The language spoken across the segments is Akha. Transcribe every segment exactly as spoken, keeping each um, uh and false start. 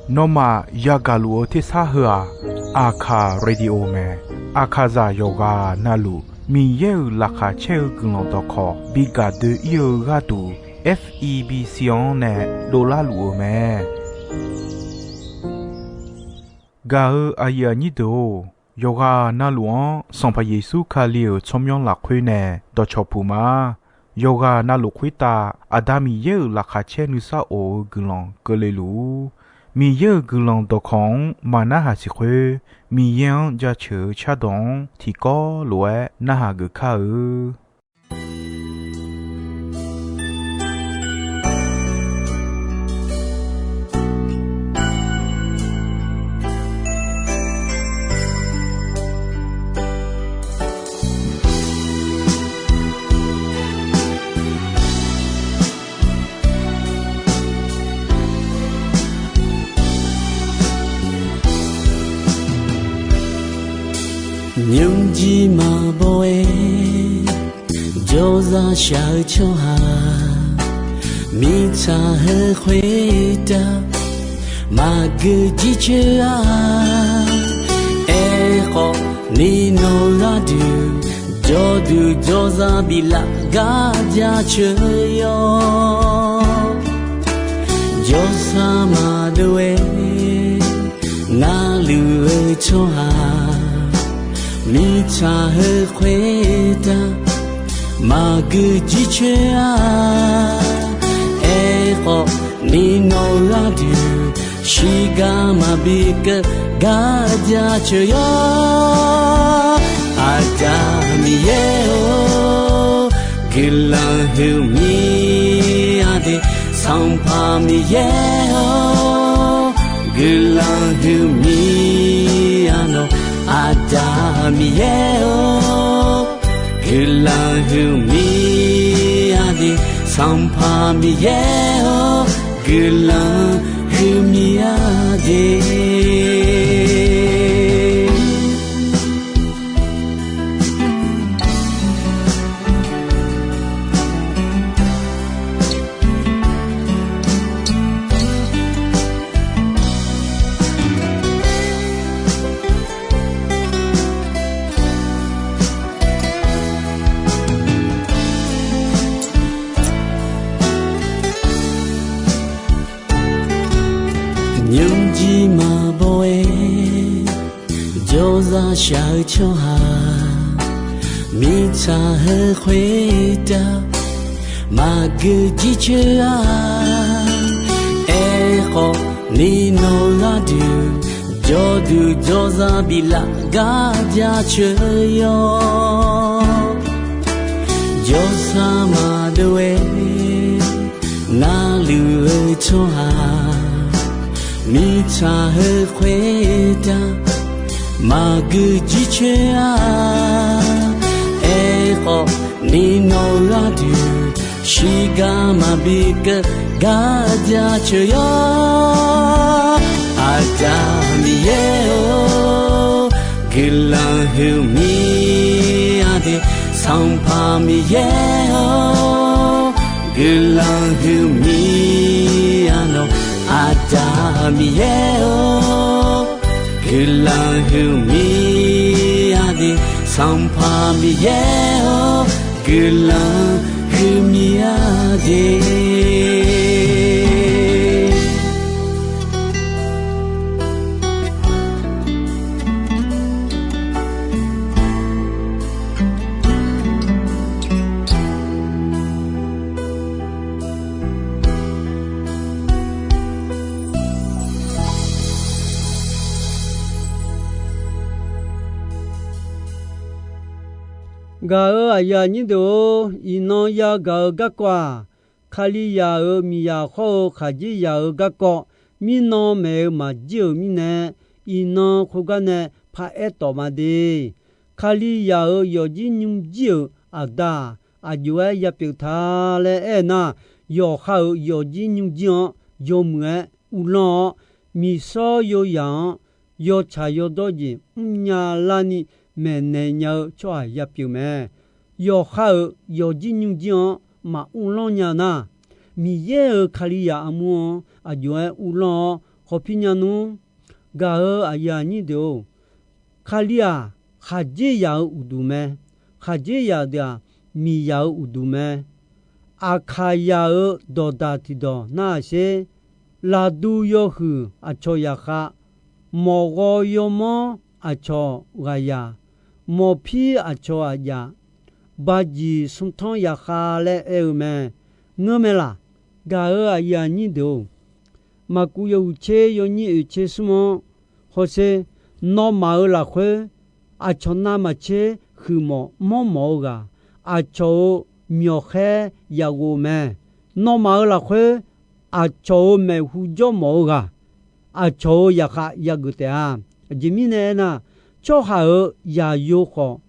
Nawmaf yagaq luf-eu tersar heu-aq, Aqkaq Radio mae. Aqkaqzaq yawqghaq navluf Miqyaer-euq laqkhaq caer-eu guiqlanq dawqkawq bi gaq doe-ir-eu gharduq, F E B C-anr nae dovlar luf-eu mae. Gaq-eu aqyuif aqnyir deuq-or, yawqghaq navluf-anr Sanqpaq Yeqsur Kali-euq tsawrmyanr lafkhoer nae dawqcawq puq ma. Yawqghaq navluf khoertav Aqda Miqyaer-euq laqkhaq caer nuisar of-eu guiqlanq keuvle luf-ur. Miqyaer-euq guiqlanq dawqkawq-anr maqnarhaq siq khoer, Miqyaer-anr jaceuq-eu cardawq-anr tiqkawv lof-aer narhaq geuf kar-eu. Nymrjir maqbaw-aer jawrzaq shaq-eu tsawrhaq, mirtsaq heu khoertav maqgeu jircoer-a. Aerkhawf, ni nawq gharduq jawrduq jawrzaq biflaf gar jaceuq yawr. Jawrsar maqdov-aer narluf-eu tsawrhaq, mirtsaq heu khoertav maqgeu jircoer-a. Aerkhawf, ni nawq gharduq shiqgar maqbi keuv gar jaceuq yawr. Aqda Miqyaer-or, guiqlanq huiqmir-a de. Sanqpaq Miqyaer-or, guiqlanq huiqmir-a nawq. Aqda Miqyaer-or, guiqlanq huiqmir-a de. Sanqpaq Miqyaer-or, guiqlanq huiqmir-a de. Nymrjir maqbaw-aer jawrzaq shaq-eu tsawrhaq, mirtsaq heu khoertav maqgeu jircoer-a. Aerkhawf, ni nawq gharduq jawrduq jawrzaq biflaf gar jaceuq yawr. Jawrsar maqdov-aer narluf-eu tsawrhaq, mirtsaq heu khoertav maqgeu jircoer-a. Aerkhawf, ni nawq gharduq shiqgar maqbi keuv gar jaceuq yawr. Aqda Miqyaer-or, guiqlanq huiqmir-a de. Sanqpaq Miqyaer-or, guiqlanq huiqmir-a nawq. Aqda Miqyaer-or, guiqlanq huiqmir-a de. Sanqpaq Miqyaer-or, guiqlanq huiqmir-a de. Gaq-euq aqyuif aqnyir deuq-or, iqnan yagaq-eu garkawv-aq, Kalizaq-euq miqzaq hawr-eu khaqdzerzaq-euq garkawv mirnan maeq-eu maqjir-euq mirnae, iqnan khoergar nae paraer tawf ma de. Kalizaq-euq yawfjir nymrjir-euq aqda-aq, aqjox-aer yapyeuf ta laer aer nar, yawqha-euq yawfjir nymrjir-anr yawmuiq-aer uvlanr-awr, miqsawr yawzaq-anr yawtsaq yawdawr jeq mrnya larni maeqnaeq nya-eu tsawrhaq yapyeuf mae. Yawqha-euq yawfjir nymrjir-anr maquvlanr nya nar, Miqyaer-euq Kalizaq armur-anr aqjox-aer uvlanr-awr hawpir nya nmr. Gaq-euq aqyuif aqnyir deuq-or, Kali-aq, khaqdzerzaq-euq uqduq mae. Khaqdzerzaq deuq-aq, miqzaq-euq uqduq mae. Aqkaqzaq-euq dawqdaq tiqdawq narhaq sher. Laqdu yawhuiq aqcawq zaqkhav, mawqghaw yawmanr aqcawq ghaqzaq, mawqpir aqcawq aqjaf, bajiq smrtanr zaqkhav laer aer-eu mae. Ngeur mae laq? Gaq-euq aqyuif aqnyir deuq-or, Maqkuv yawhuiq tser yawnyir oeq tser smr-anr hawsher, nawmaf-euq lafkhoer aqcawq navmaqtser huiqmawf manrmawf-eu ghaq, aqcawq-euq myawqkhaer yaghov mae. Nawmaf-euq lafkhoer aqcawq-euq maeqhu jawrmawf-eu ghaq, aqcawq-euq zaqkhav yageuf taef-a. Aqjeq mirnae aernar, tsawrhaq-euq zaqyo khawf,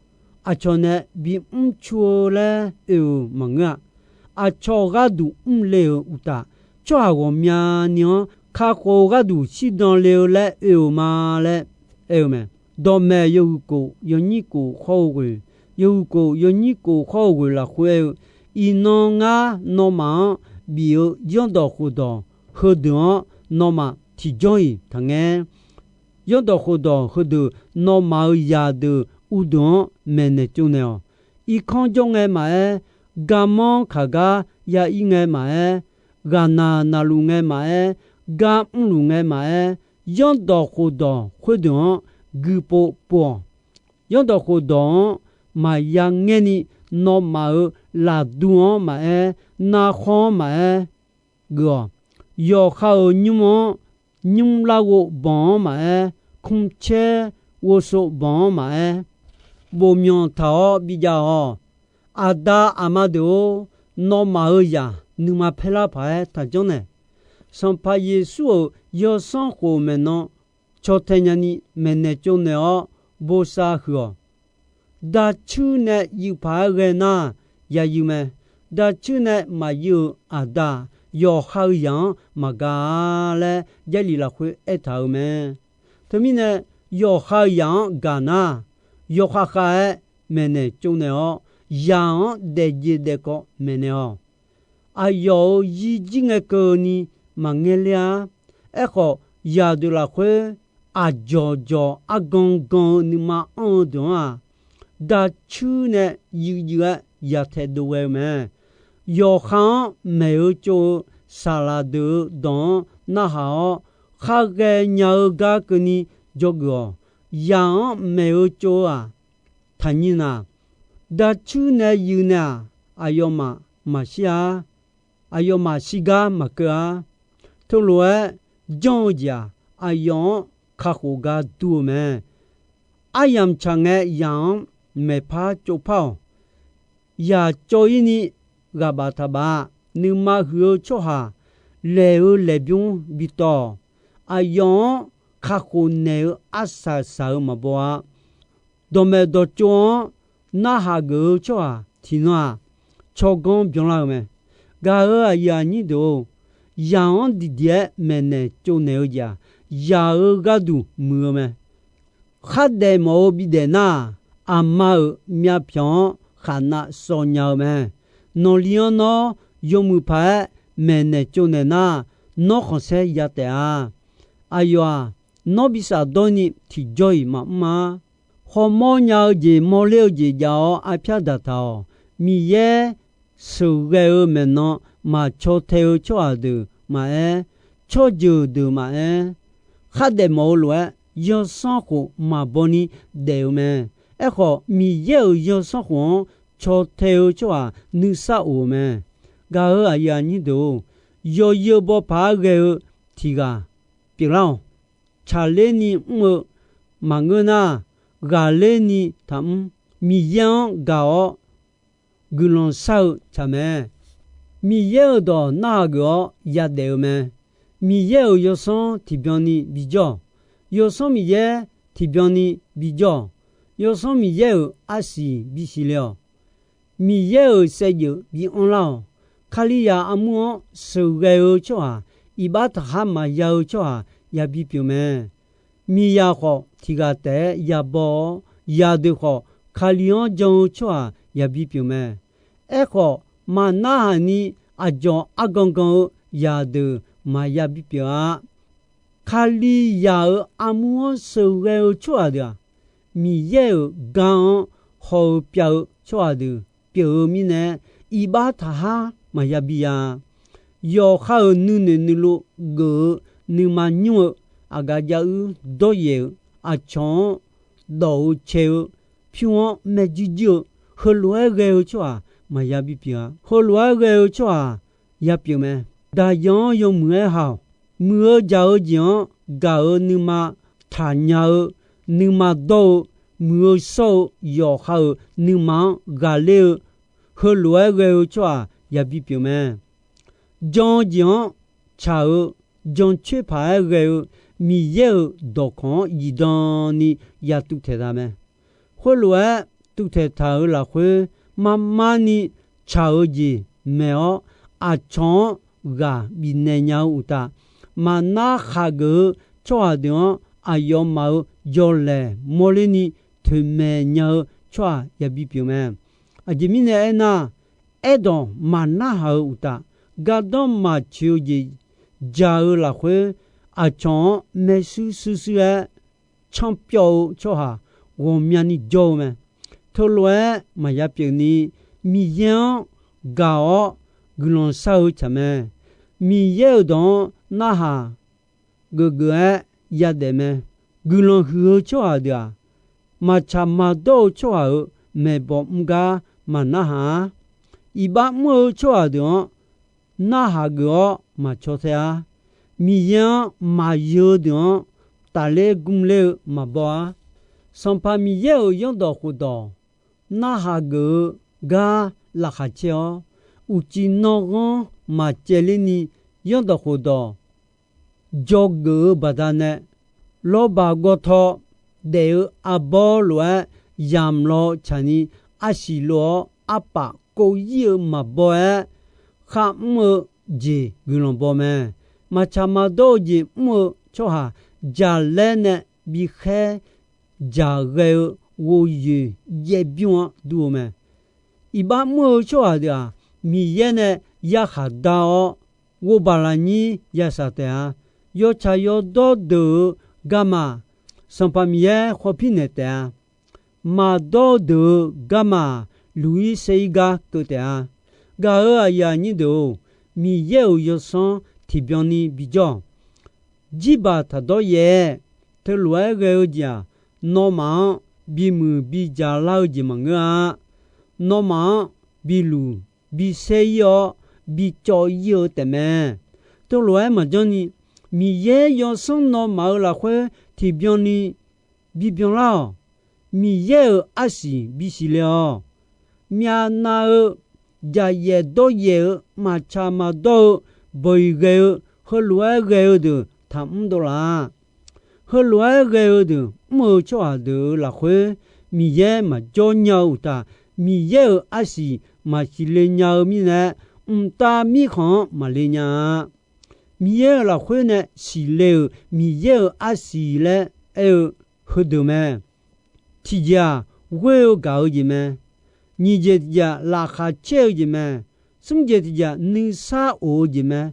aqcawq nae bimr cu-eu laer oe-euq maqngeur-a. Aqcawq gharduq mrle-euq uqtaf, tsawrhaq ghawqmyani-anr kakhof-eu gharduq shirdan le-eu laer oe-euq ma laer aer-eu mae. Dawqmaeq yawhuiq kof yawnyir kof khawr-eu ghoeq, yawhuiq kof yawnyir kof khawr-eu ghoeq lafkhoer aer-eu, iqnan ngar nawmaf-anr bif-eu zanrdawq khofdawq heudeuq-anr nawmaf tiqjawr-iq taqngaer. Zanrdawq khofdawq heudeuq nawmaf-euq zaqdeuq uvdeuq-anr maeqnaeq tsovnaeq-awq. Irkanr jawr ngae maqaer, garmanr kaq gar ya ir ngae maqaer, ghaqnaq naqluf ngae maqaer, gar mrluf ngae maqaer, zanrdawq khofdawq khoerdeuq-anr guipov pov-awq. Zanrdawq khofdawq-anr maqya ngaerni, nawmaf-euq laqdu-anr maqaer, narkhawr-anr maqaer, geuf-awq. Yawqha-euq nymr-anr, nymr larghov banq-anr maqaer, kmrcaer ghovsov banq-anr maqaer, bofmyanq taq-awr bijav-awq. Aqda aqma deuq-or, nawmaf-euq zaq nuima paerlar paq-aer taqjanr naeq. Sanqpaq Yeqsur-euq yawsanr khof maeqnan caw tae nyani maeqnaeq tsovnaeq-awr bosav huiq-awq. Dacuir nae yuif paq-aer ghae nar, ya yuif mae. Dacuir nae maqyuif-euq aqda, yawqha-euq zaq-anr maqgaq-a laer Jarlif lafkhoer aertaq-euq mae. Teumirnae, yawqha-euq zaq-anr gaq nar, yawkhav khav-aer maeqnaeq tsovnaeq-awr, zaq-anr daefjeq daefkawv maeqnaeq-awq. Aqyawf-euq yirjir ngae keuvni maqngae ler-a. Aerkhawf, zaqdeuq lafkhoer aqdzawq dzawq argan gan-eu nuima anr-eu deuq-anr-aq, dacuir nae yuif yuif-aer yataeq dov ghae-eu mae. Yawqha-anr maeq-eu tsov-eu saqlaq deuq-euq dawq-anr narhaq-awr, khar ghaenya-eu gar keuvni dzawgeuf-awq. Zaq-anr maeq-eu tsov-eu-aq, taqnyir na, dacuir nae yuif naeq-aq, aqyawfmaf maqshir-a. Aqyawfmaf shirgar maqkeuv-a. Teulof-aer janr-eu jeq-aq, aqyawf-anr kakhof gar dur-eu mae. Aryamq tsaq ngae, zaq-anr maeqpar tsovpar-awq. Zaq cawv-ir ni ghaq baf taq baf-a. Nuima huiq-eu tsawrhaq laeq-eu laeqbymr bi tawv-awq. Aqyawf-anr kakhof naeq-eu arsaq saq-eu maqbaw-a. Dawqmaeq dawqtsov-anr narhaq geuf-eu tsawrhaq tiqnan-aq, tsawrganr byanlar-eu mae. Gaq-euq aqyuif aqnyir deuq-or, zaq-anr diqdiq-aer maeqnaeq tsovnaeq-eu jeq-aq, zaq-euq gharduq muiq-eu mae. Khardaef mawf-eu bidaef nar-aq, aqma-euq myavpyawq-anr khaqnav sawv nya-eu mae. Nawqli-anr nawr yawmuiq paq-aer maeqnaeq tsovnaeq nar, nawr khanqsaer ya taef-a. Aqyawf-aq, nawr bi shafdawr ni tiqjawr-iq maqmr-a. Hawmawr nya-eu jeq mawrler-eu jeq jav-awr arpyar daqtaq-awq. Miqyaer sheuqghae-eu maeqnan maqcaw tae-eu tsawrhaq deuq maqaer, tsawrjeuq deuq maqaer, khardaef mawf-eu lof-aer, yawsanr khof maqbaw ni daef-eu mae. Aerkhawf, Miqyaer-euq yawsanr khof-anr caw tae-eu tsawrhaq nuisar of-eu mae. Gaq-euq aqyuif aqnyir deuq-or, yawzeu baw paq-aer ghae-eu tiq ghaq pyeuflar-awq. Tsaqler ni mr-eu maqngeur nar, ghaqler ni taqmr. Miqyaer-anr gaq-awr guiqlanq shar-eu tsaq mae. Miqyaer-euq dawq narhaq geuf-awr yadaef-eu mae. Miqyaer-euq yawsanr tiqbyan ni bijawr-awq. Yawsanr Miqyaer tiqbyan ni bijawr-awq. Yawsanr Miqyaer-euq arsiq bisiq le-awq. Miqyaer-euq saevdzeuf bi anrlar-awq. Kalizaq armur-anr sheuqghae-eu tsawrhaq, iqbax taqkhar maqya-eu tsawrhaq yabi pyeuf mae. Miqzaq khawf tiq ghaq taef-aer yabaw-awr, zaqdeuq khawf Kali-anr jan-eu tsawrhaq yabi pyeuf mae. Aerkhawf, maqnarhaq ni aqdzawq argan gan-eu zaqdeuq maqya bipyeuf-a. Kalizaq-euq armur-anr sheuqghae-eu tsawrhaq deuq-aq, Miqyaer-euq gar-anr haw-eu pyav-eu tsawrhaq deuq pyeuf-eu mirnae, iqbax taqhar maqya bi-a. Yawqha-euq nuinoeq nuilov geuf-eu nuima nymr-eu, aqgaf jav-uir dawryaef-eu, aqcawq-anr dawq-eu cae-eu, pyur-anr maerjuir juir-eu, heulof-aer ghae-eu tsawrhaq maqya bipyeuf-a. Heulof-aer ghae-eu tsawrhaq yapyeuf mae. Daqyan-anr yawmuiq-aer ha-awq. Muiq-eu jaq-eu jeq-anr gaq-eu nuima taqnya-eu, nuima dawr-eu, muiq-eu shawr-eu yawqha-euq nuima-anr ghaqler-eu, heulof-aer ghae-eu tsawrhaq yabi pyeuf mae. Jan-eu jeq-anr tsaq-eu, jancoer paq-aer ghae-eu, Miqyaer-euq dawqkawq-anr zifdan ni yatuv taeqza mae. Khoerlof-aer tuvtaeq taq-euq lafkhoer, marmar ni tsaq-eu jeq maeq-awr, aqcawq-anr ghaq bifnaeq nya-eu uqtaf, maqnar khaqgeuf-eu tsawrhaq deuq-anr aqyawfmaf-euq yawlaeq mawrler ni toeqmaeq nya-eu tsawrhaq yabi pyeuf mae. Aqjeq mirnae aernar, aerdawq maqnarhaq-eu uqtaf, gardanr maqtsoeq-eu jeq jaq-eu lafkhoer, aqcawq-anr maershuir shuir shuir-aer canrpyawv-eu tsawrhaq ghawqmyani jawr-eu mae. Teulof-aer maqya pyeuf ni, Miqyaer-anr gaq-awr guiqlanq shar-eu tsaq mae. Miqyaer-euq dawq-anr narhaq geufgeuf-aer yadaef mae. Guiqlanq huiq-eu tsawrhaq deuq-aq, maqtsaq maqdawr-eu tsawrhaq-euq maeqbawq mr gar maqnarhaq-ar. Iqbax mr-eu tsawrhaq deuq-anr narhaq geuf-awr maqcaw tae-ar. Miqyaer-anr maqyeu-eu deuq-anr tafler gmr ler-eu maqbaw-ar. Sanqpaq Miqyaer-euq zanrdawq khofdawq narhaq geuf-eu gar laqkhaq caer-awr, uqcif nanrghanr maqcaevler ni zanrdawq khofdawq dzawgeuf-eu baqdanae, lawrbaq gawtaw daef-eu arbawr lof-aer yamq law tsaqni, arsiq lof-awr arpaf kov ir-eu maqbaw-aer, kharmr-eu jeq guiqlanq baw mae. Maqtsaq maqdawr-eu jeq mr-eu tsawrhaq jaqlaer nae bikhaer dzaq ghae-eu ghovyoeq jaev bymr-anr dur-eu mae. Iqbax mr-eu tsawrhaq deuq-aq, Miqyaer nae yarkhaq dar-awr, ghovbaq lafnyir yashaq taef-a. Yawtsaq yawdawr deuq-euq garma, Sanqpaq Miqyaer khawf pirnaeq taef-a. Maqdawr-eu deuq-euq garma, luq-ir saer-ir gar keuv taef-a. Gaq-euq aqyuif aqnyir deuq-or, Miqyaer-euq yawsanr tiqbyan ni bijawr-awq. Jirbaq taqdawr yaef-aer, teulof-aer ghae-eu jeq-aq, nawmaf-anr bimuiq bidzaq lar-eu jeq maqngeur-a. Nawmaf-anr biluq bisaer ir-awr, bicawv ir-eu taefmae. Teulof-aer maqjanr ni, Miqyaer yawsanr nawmaf-euq lafkhoer tiqbyan ni bibyan lar-awq. Miqyaer-euq arsiq bisiq le-awq. Myavnav-eu, dzaqyaef dawryaef-eu, maqtsaq maqdawr-eu, bawq-iq ghae-eu, heulof-aer ghae-eu deuq taqmr dovlaf. Heulof-aer ghae-eu deuq mr-eu tsawrhaq deuq-euq lafkhoer, Miqyaer maqjawr nya-eu uqtaf, Miqyaer-euq arsiq maqsiq le nya-eu mirnae, mqtav mirkhanq-anr maqle nya-a. Miqyaer-euq lafkhoer nae siqle-euq Miqyaer-euq arsiq laer aer-eu heudeuq mae. Tiqjeq-aq, ghoer-eu gaq-eu jeq mae. Nyiq jeq tiqjeq-aq, laqkhaq caer-eu jeq mae. Smr jeq tiqjeq-aq, nuisar of-eu jeq mae.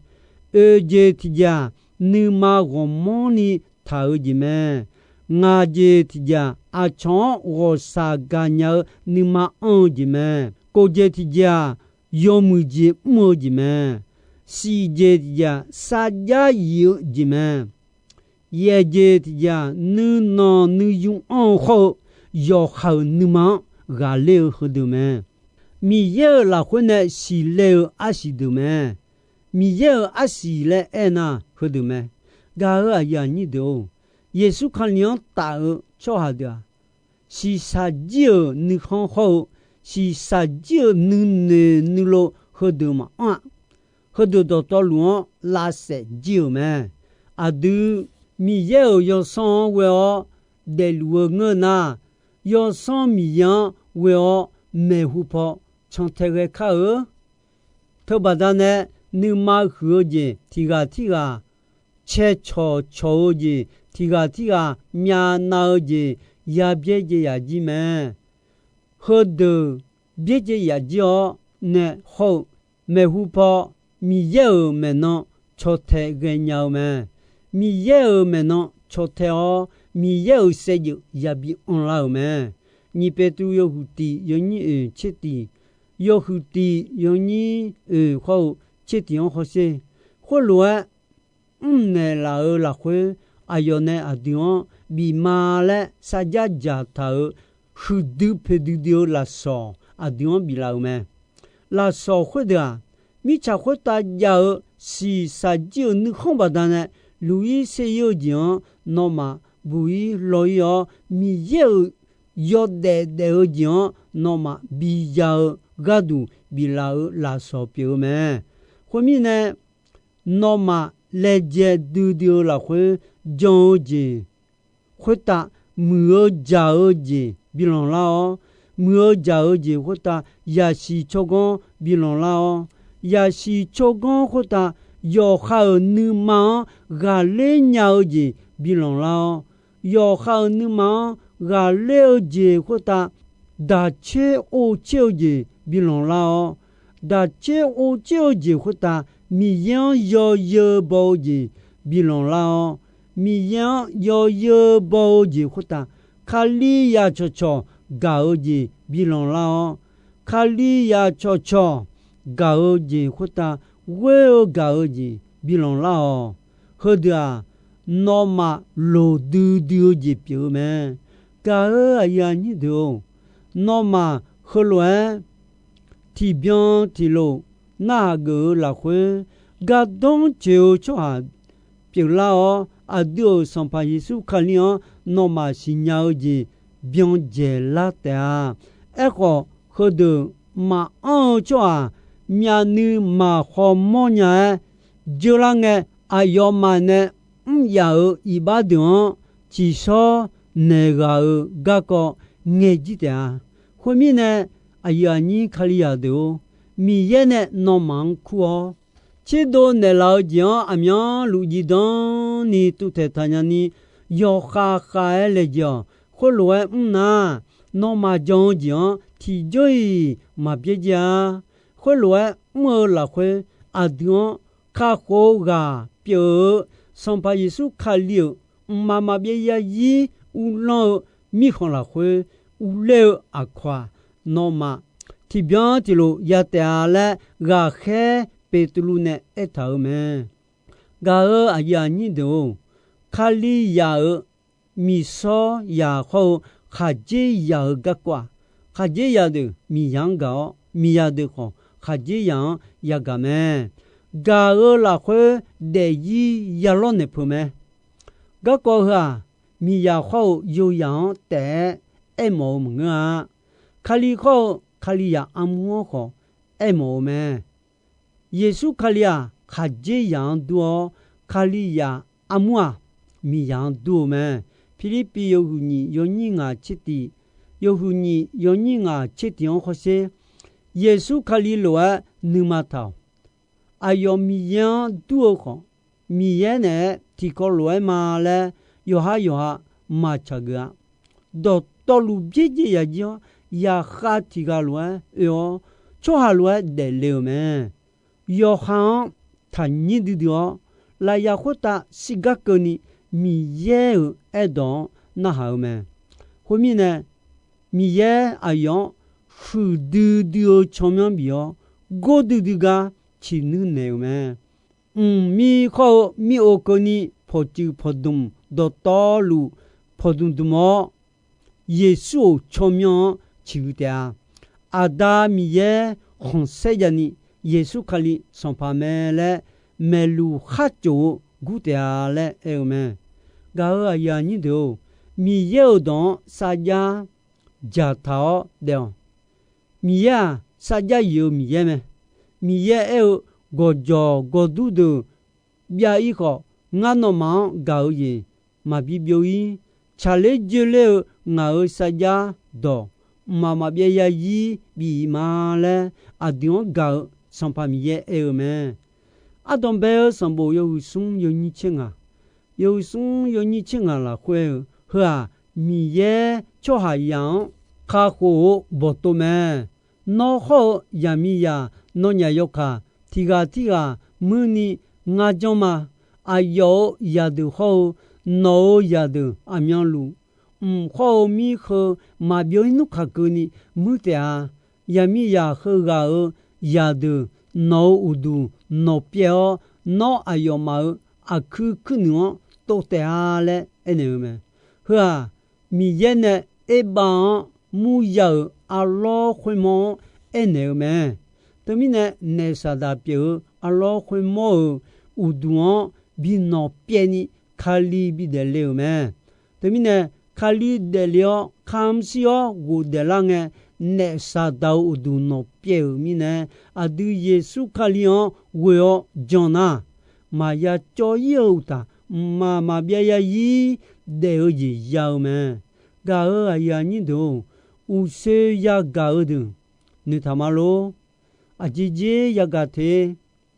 Oeq jeq tiqjeq-aq, nuima ghawqmanrni taq-eu jeq mae. Ngaq jeq tiqjeq-aq, aqcawq-anr ghawqshaq gaqnya-eu nuima anr-eu jeq mae. Kof jeq tiqjeq-aq, yawmuiq jeq mr-eu jeq mae. Siq jeq tiqjeq-aq, sarjax yif-eu jeq mae. Yaeq jeq tiqjeq-aq, nuinanq nuiyu anr-eu khawr-eu, yawqha-euq nuima-anr ghaqler-eu heudeuq mae. Miqyaer-euq lafkhoer nae siqle-eu arsiq deuq mae. Miqyaer-euq arsiq laer aernar, heudeuq mae. Gaq-euq aqyuif aqnyir deuq-or, Yeqsur Kali-anr taf-eu tsawrhaq deuq-aq, shiqshaq jir-euq nuikhanr hawr-eu, shiqshaq jir-euq nuinoeq nuilov heudeuq maqanr-a. Heudeuq dawqtawvluf-anr lavsaef jir-euq mae. Aqdui, Miqyaer-euq yawsanr-anr ghoe-awr daefluf-eu ngeur nar, yawsanr Miqyaer-anr ghoe-awr maeqhu paw cantae ghae kar-eu. Teubaqda nae, nuima huiq-eu jeq tiq ghaq tirghaq, cae cawq cawq-eu jeq tiq ghaq tirghaq, myavnav-eu jeq ya byaerdzae yaf jir mae. Heudeuq byaerdzae yaf jir-awr nae hawr-eu, maeqhu paw Miqyaer-euq maeqnan caw tae ghaenya-eu mae. Miqyaer-euq maeqnan caw tae-awr, Miqyaer-euq saevdzeuf yabi anrlar-euq mae. Nyiq Beqtuvluv yawhuiq tiq yawnyir oeq tser tiq, yawhuiq tiq yawnyir oeq hawr-eu tser tiq-anr hawsher. Khoerlof-aer, mrnaeq laf-euq lafkhoer, aqyawf nae aqdui-anr bif ma laer sarjax dzaqtaq-euq huiqdui poeqdui dui-eu lafsawq aqdui-anr biflaf-euq mae. Lafsawq khoerdeuq-aq, mirtsaq khoertav jav-eu shiqshaq jir-euq nuikhanr baqdanae luq-ir ser-ir-eu jeq-anr nawmaf buq-ir law-ir-awr, Miqyaer-euq yawdaef daef-eu jeq-anr nawmaf biya-eu gharduq biflaf-euq lafsawq pyeuf-eu mae. Khoermirnae, nawmaf laejae duidui-eu lafkhoer jan-eu jeq khoertav muiq-eu jaq-eu jeq bi lanqlar-awr, muiq-eu jaq-eu jeq khoertav yasiq tsawrganr bi lanqlar-awr, yasiq tsawrganr khoertav yawqha-euq nuima-anr ghaqler nya-eu jeq bi lanqlar-awr, yawqha-euq nuima-anr ghaqler-eu jeq khoertav daqtser ovtser-eu jeq bi lanqlar-awr, daqtser ovtser-eu jeq khoertav Miqyaer-anr yawzeu baw-eu jeq bi lanqlar-awr, Miqyaer-anr yawzeu baw-eu jeq khoertav Kalizaq cawqcawq gaq-eu jeq bi lanqlar-awr, Kalizaq cawqcawq gaq-eu jeq khoertav ghoer-eu gaq-eu jeq bi lanqlar-awq. Heudeuq-aq, nawmaf loqdui dui-eu jeq pyeuf-eu mae. Gaq-euq aqyuif aqnyir deuq-or, nawmaf heulof-aer tiqbyan tiqlof narhaq geuf-eu lafkhoer, gardanr tsoeq-eu tsawrhaq pyeuflar-awr, aqdui-euq Sanqpaq Yeqsur Kali-anr nawmaf siqnya-eu jeq byan dzaeqlar taef-a. Aerkhawf, heudeuq maqanr-eu tsawrhaq myavnuiv maqkhawmawr nya-aer, jeular ngae, aqyawfmaf nae mr yaf-euq iqbax deuq-anr tsiqshawr naeq ghaq-euq garkawv ngaeq jir taef-a. Khoermirnae, aqyuif aqnyir Kalizaq deuq-or, Miqyaer nae nawmaf-anr kur-awr, tserdov naeqlaf-eu jeq-anr aqmyanluf jifdan ni tuvtaeq taqnya ni, yawkhav khav-aer laejae-awq. Khoerlof-aer mr nar, nawmaf jan-eu jeq-anr tiqjawr-iq maqbyaer jaer-a. Khoerlof-aer mr-eu lafkhoer, aqdui-anr kakhof-eu ghaq pyeuf-eu Sanqpaq Yeqsur Kali-euq mqmaq maqbyav yarzir uvlanr-eu mirkhanq lafkhoer uvler-eu aqkawq-aq, nawmaf tiqbyan tiqlof ya taef-a laer, ghaqkhaer Beqtuvluv nae aertaq-euq mae. Gaq-euq aqyuif aqnyir deuq-or, Kalizaq-euq miqsawr zaq hawr-eu khaqdzerzaq-euq garkawv-aq, khaqdzerzaq deuq miqzaq-anr gaq-awr, miqzaq deuq khawf khaqdzerzaq-anr yagaq mae. Gaq-euq lafkhoer daefzir yalawr naeq peuq mae. Garkawv heu-aq, miqzaq hawr-eu yozaq-anr taef-aer aermawf-eu maqngeur-a. Kali hawr-eu Kalizaq armur-anr khawf aermawf-eu mae. Yeqsur Kali-aq, khaqdzerzaq-anr dur-awr, Kalizaq armur-aq, miqzaq-anr dur-eu mae. Pirlirpiv yawhuiq nyiq yawnyir ngaq tser tiq, yawhuiq nyiq yawnyir ngaq tser tiq-anr hawsher. Yeqsur Kali lof-aer nuima taq-awq. Aqyawf Miqyaer-anr dur-eu khawf, Miqyaer naeq-aer tiqkawv lof-aer ma laer yawqhar yawqha maqtsaq geuf-a. Dawqtawvluf byaerdzae yajir-awr, yaqkhav tiq ghaq lof-aer oe-awr, tsawrhaq lof-aer daefle-euq mae. Yawqha-anr taqnyir duidui-awr, lafyaq khoertav shirgar keuvni Miqyaer-euq aerdawq-anr narhaq-eu mae. Khoermirnae, Miqyaer aqyawf-anr huiqdui dui-eu tsawrmyanr bif-awr, gor duidui gar ciqnuir naeq-euq mae. Mqmir hawr-eu mir-ov keuvni pawqtsuif pawqdmq dawqtawvluf pawqdmq dmq-awr, Yeqsur-euq tsawrmyanr-anr ciqhuiq taef-a. Aqda Miqyaer khanqsaer jav ni, Yeqsur Kali Sanqpaq mae laer maeqluq khar tsof-eu gur taef-a laer aer-eu mae. Gaq-euq aqyuif aqnyir deuq-or, Miqyaer-euq dawq-anr sarjax dzaqtaq-awr daef-awq. Miqyaer-aq, sarjax yif-eu Miqyaer mae. Miqyaer aer-eu, gawqjawq gawqdur deuq byav-ir khawf, ngar nawmaf-anr gaq-eu jeq maqbi byov-ir. Tsaqler joeler-eu ngaq-euq sarjax dawq, mqmaq maqbyav yarzir bif-iq ma laer, aqdui-anr gaq-eu Sanqpaq Miqyaer aer-eu mae. Ardanq bae-eu sanqbof yawhuiq smr yawnyir tser ngaq, yawhuiq smr yawnyir tser ngaq lafkhoer-eu heu-aq, Miqyaer tsawrhaqzaq-anr kakhof-eu bawqtov mae. Nawr hawr-eu zaqmiqzaq nawnyaf yawkaq tiq ghaq tirghaq muirni ngar janr ma. Aqyawf-euq zaqdeuq hawr-eu nawq-euq zaqdeuq aqmyanluf, mq hawr-eu mir heu maqbyov-ir nmr kaqkeuvni muir taef-a. Zaqmiqzaq heughaq-euq zaqdeuq nawq-euq uqduq nawqpyaev-awr, nawr aqyawfmaf-euq aqkuir kuirnuiq-anr tov taef-a laer aernaeq-eu mae. Heu-aq, Miqyaer nae Erbav-anr murya-euq arlawr khoermawr-anr aernaeq-eu mae. Teumirnae, naef Saqdaq pyeuf-eu arlawr khoermawr-euq uqduq-anr bi nawqpyaevni Kali bi daefle-euq mae. Teumirnae, Kali daefle-awr kamq shir-awr ghofdaef lar ngae, naef Saqdaq-euq uqduq nawqpyaev-euq mirnae, aqdui Yeqsur Kali-anr ghoe-awr jan nar, maqya cawv-ir-eu uqtaf, mqmaq maqbyav ya zir daef-eu jeq ya-eu mae. Gaq-euq aqyuif aqnyir deuq-or, uqshoe yagaq-eu deuq noeqtaq ma lor. Aqjeq jeq yagaq te.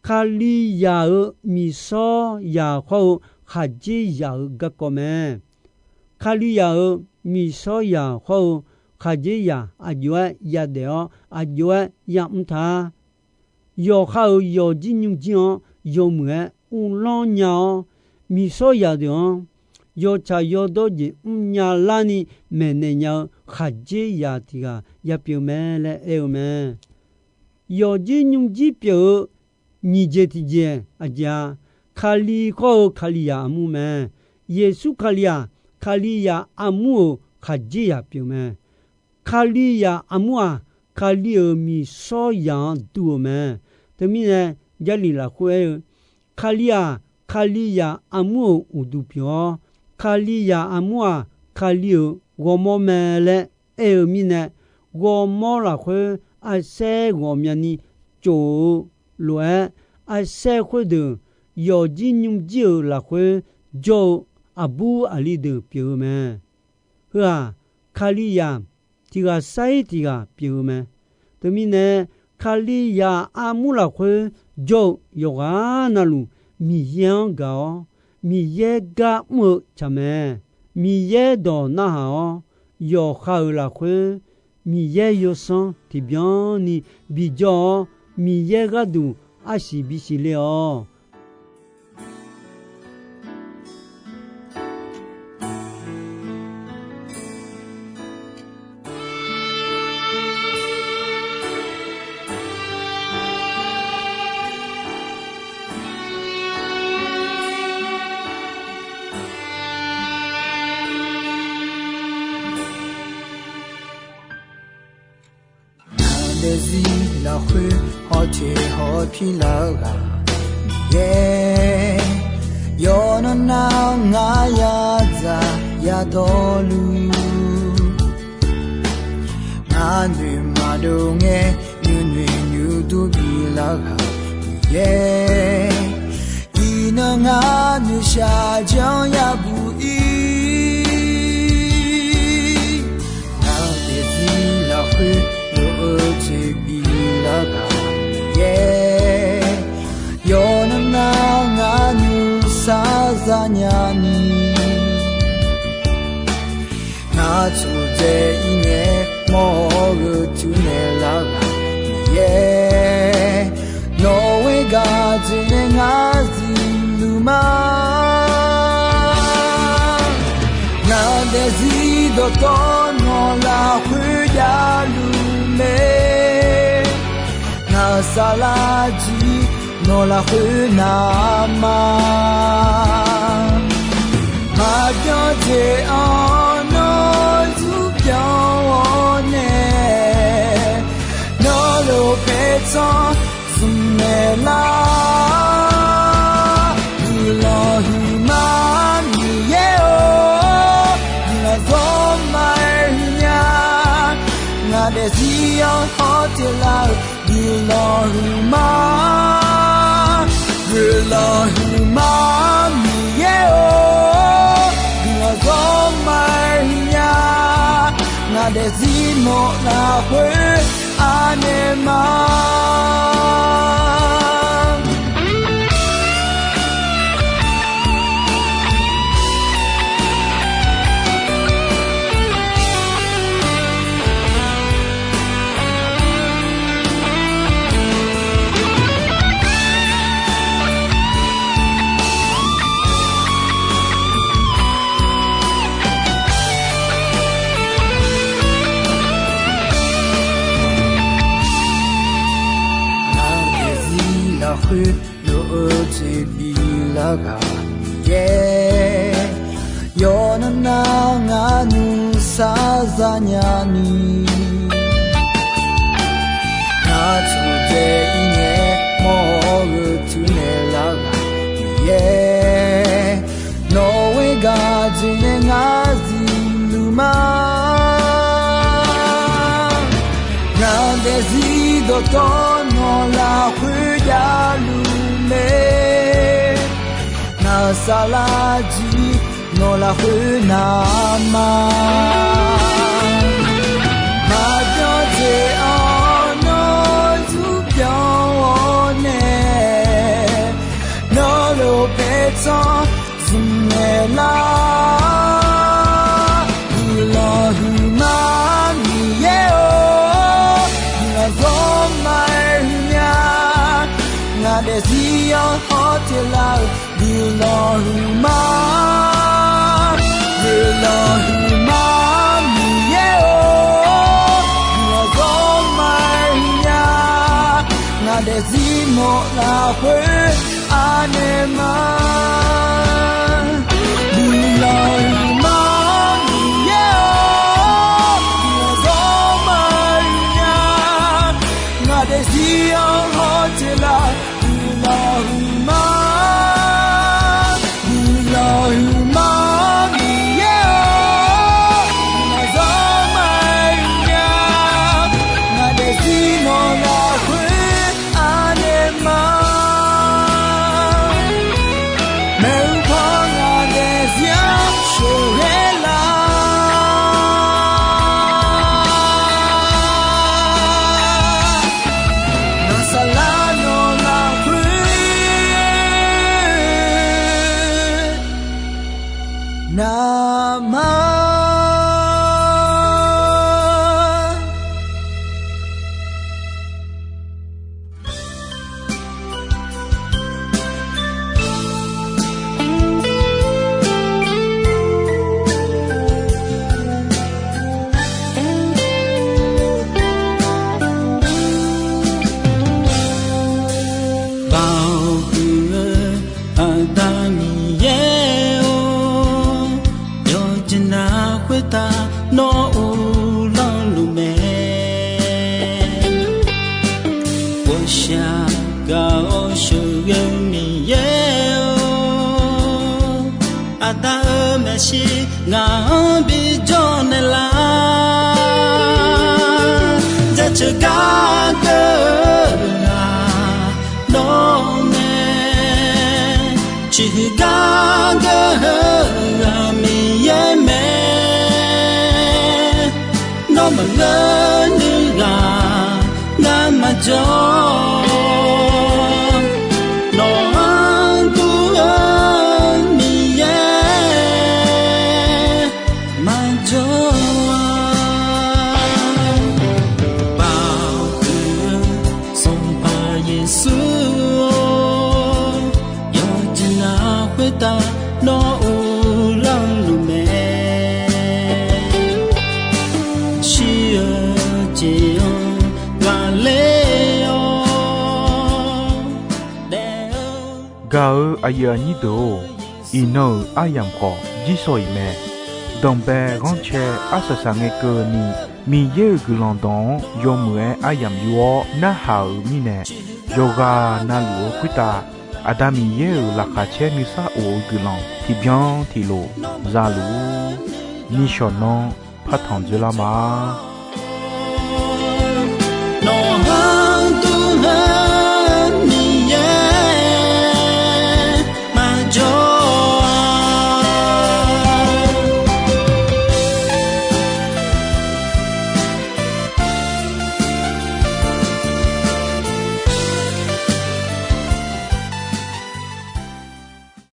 Kalizaq-euq miqshawr zaq hawr-eu khaqdzerzaq-euq garkawv mae. Kalizaq-euq miqshawr zaq hawr-eu khaqdzerzaq aqjox-aer yadaef-awr, aqjox-aer yamr ta. Yawqha-euq yawqjir nymrjir-anr yawmuiq-aer uvlanr nya-awr, miqshawr zaq deuq-anr yawtsaq yawdawr jeq mrnya larni maeqnaeq nya-eu khaqdzerzaq tiq ghaq yapyeuf mae laer aer-eu mae. Yawqjir nymrjir pyeuf-eu nyiq jeq tiqjeq aqjeq-a, Kali hawr-eu Kalizaq armur mae. Yeqsur Kali-aq, Kalizaq armur-euq khaqdzerzaq pyeuf mae. Kalizaq armur-aq, Kali-euq miqshawr zaq-anr dur-eu mae. Teumirnae, Jarlif lafkhoer aer-eu, Kali-aq, Kalizaq armur-euq uqduq pyeuf-awr, Kalizaq armur-aq, Kali-euq ghawrmawr mae laer aer-eu mirnae, ghawrmawr lafkhoer arsaer ghawqmyani tsof-eu lof-aer, arsaer khoerdeuq yawqjir nymrjir-euq lafkhoer jawr-eu aqbur aqli deuq pyeuf-eu mae. Heu-aq, Kalizaq tiq ghaq sair tiq ghaq pyeuf-eu mae. Teumirnae, Kalizaq armur lafkhoer jawr-eu yawqghaq navluf Miqyaer-anr gaq-awr, Miqyaer gar mr-eu tsaq mae. Miqyaer dawq narhaq-awr, yawqha-euq lafkhoer Miqyaer yawsanr tiqbyan ni bijawr-awr, Miqyaer gharduq arsiq bisiq le-awq. Ngaq daefzir lafkhoer hawteq hawpir lar-eu ghaq Miqyaer, yawqnan nar ngar yadzaq yadawrluf, ngar noeqma dov ngae nuinoeq nuidur bilar ghaq Miqyaer, iqnan ngar noeqshaq janr yabuq ir. Ngaq daefzir lafkhoer lof-eu jeq bilar ghaq Miqyaer, yawqnan nar ngar nuisar zanya ni, ngar tsofdzae ir ngae mawr-eu tuinaeq lar ghaq Miqyaer, nawq-eu gaq jeq nae ngar zifluf ma. Ngaq daefzir dawqtawv nawq lafkhoer javluf mae. Ngaq saflar jir nawq lafkhoer navma, maqbyan jeq-anr nawr zurbyan-awr nae, nawr lof paertsanr zmq naeq lar. Guiqlanq huiqma Miqyaer-or, guiqlanq zawrma-aer huiqnya. Ngaq daefzir-anr hawteq lar-eu guiqlanq huiqma, guiqlanq huiqma Miqyaer-or, guiqlanq zawrma-aer huiqnya. Ngaq daefzir nawq lafkhoer anaeq ma. ghaq Miqyaer, yawqnan nar ngar nuisar zanya ni, ngar taqdzae ir ngae mawr-eu tuinaeq lar ghaq Miqyaer, nawq-euq gharduq nae ngar zifluf ma. Ngaq daefzir dawqtawv nawq lafkhoer javluf mae. Ngaq saflar jir nawq lafkhoer navma. Maqbyan dzaeq-awr nawr zmq byan-awr nae, nawr lof paertsanr zmq naeq lar. Guiqlanq huiqma Miqyaer-or, guiqlanq zawr ma-aer huiqnya. Ngaq daefzir-anr hawteq lar-eu guiqlanq huiqma. Guiqlanq huiqma Miqyaer-or, guiqlanq zawr ma-aer huiqnya. Ngaq daefzir nawq lafkhoer anaeq ma. Guiqlanq huiqma Miqyaer-or, guiqlanq zawr ma-aer huiqnya. Ngaq daefzir-anr hawteq lar-eu guiqlanq huiqma. Guiqlanq huiqma Miqyaer-or, guiqlanq zawr ma-aer huiqnya. Ngaq daefzir nawq lafkhoer anaeq ma. Maeqhu paw ngaq daefzir-anr sheuqghae lar. Ngaq saflar nawq lafkhoer navma. Baoq huiq-eu Aqda Miqyaer-or, yawqjeq navluf khoertav nawr uvlanr luf mae. Ghawqshaq gaq-awr sheuqghae-eu Miqyaer-or, Aqda-euq maeqshi ngaq-anr bijawr naeqlar. Jaceuq gar geur-eu ghaq nawr mae. Ciqhuiq gar geur-eu ghaq Miqyaer mae. Nawr maqngeur nuiv ghaq ngar maqjawr. Nawq-anr dur-eu Miqyaer maqjawr-a. Baoq huiq-eu Sanqpaq Yeqsur-or, yawqjeq navluf khoertav nawr uvlanr luf mae. Shir-eu jeq-anr ghaqler-awr daef-eu. Gaq-eu aqyuif aqnyir deuq-or, iqnan-euq aryamq khawf jirsawq iq mae. Danqbae ghanrcae arsaq saq ngae keuvni, Miqyaer-euq guiqlanq dawq-anr yawmuiq-aer aryamq yur-awr narhaq-euq mirnae, yawqghaq navluf-eu khoertav Aqda Miqyaer-euq laqkhaq caer nuisar of-eu guiqlanq tiqbyan tiqlof za luf-ur. Nishawq nanr partanq dzoerlar ma.